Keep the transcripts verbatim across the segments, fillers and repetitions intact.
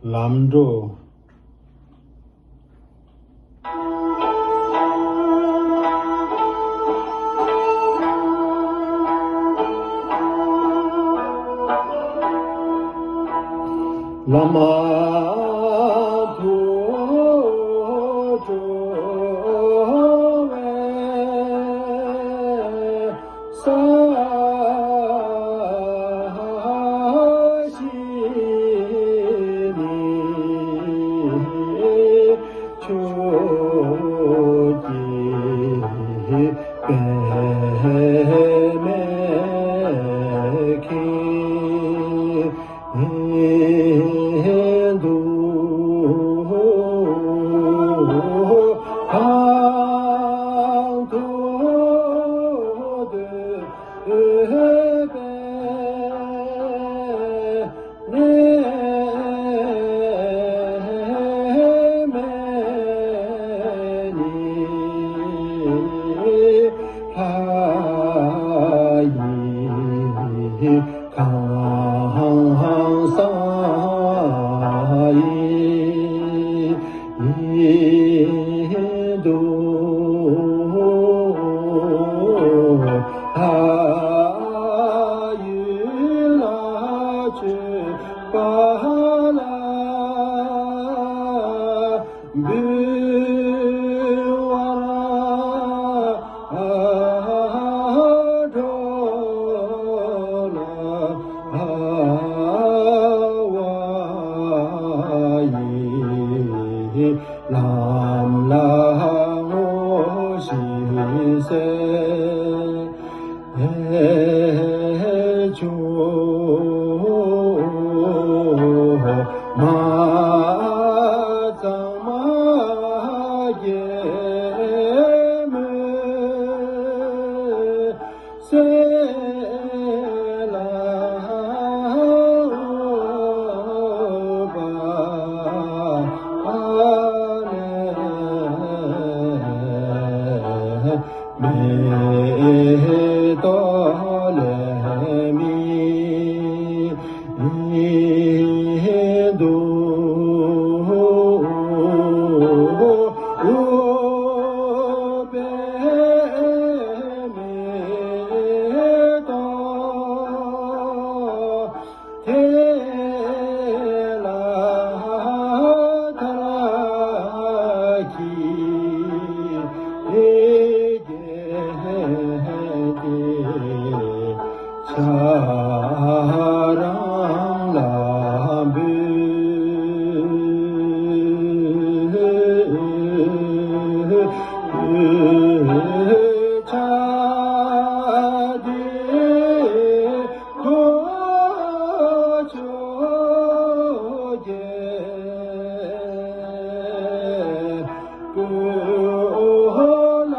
ལམ་འགྲོ། བླ་མ་ཐུགས་སྤྲོ་བའི། ས་གཞི་ནས་ཆོས་ཀྱི་པདྨས་ཁེངས། འདུག་གང་དུ་འདོད་པའི་གནས་མེད་ནི་ལྷ་ཡི། ཁང་བཟང་ཡིན་འདུག་ལྷ་ཡུལ་ལ་མཆོད་པ་ལ། འབུལ་བར་འགྲོ་ལ་བ་ཡི། ལམ་ལ་ངོ་ཤེས་ཟེར། ཆུང་མ་གཙང་མ་རྒྱལ་མོའི་སྲས་ལ་འོས་པ་ལས། མེ་ཏོག་ལས་མི་འདུག་པའི་མེ་ཏོག་དེ་ལ་མཐར་གྱིས་དགྱེས་ཏེ་ཕྱག་རང་ལ་འབུལ། ཕྱག་འདི་འཁོར་ཕྱོགས་བརྒྱའི་བསྐོར་ལ་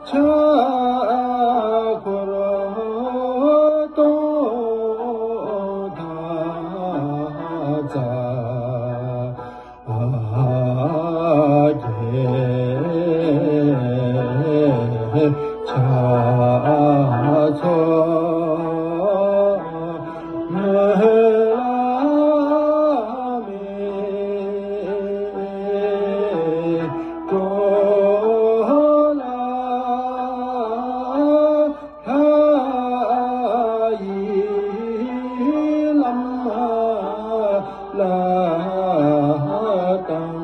ཕྱག་འཁོར་སྟོང་དང་རྩ་བརྒྱད་ཕྱག་འཚོ་ལ་མེ་སྤྲོ་ལ། ལྷ་ཡི་ལམ་ལ་བཏང་།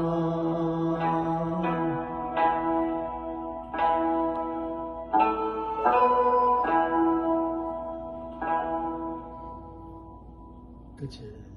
ཐུགས་རྗེ་ཆེ།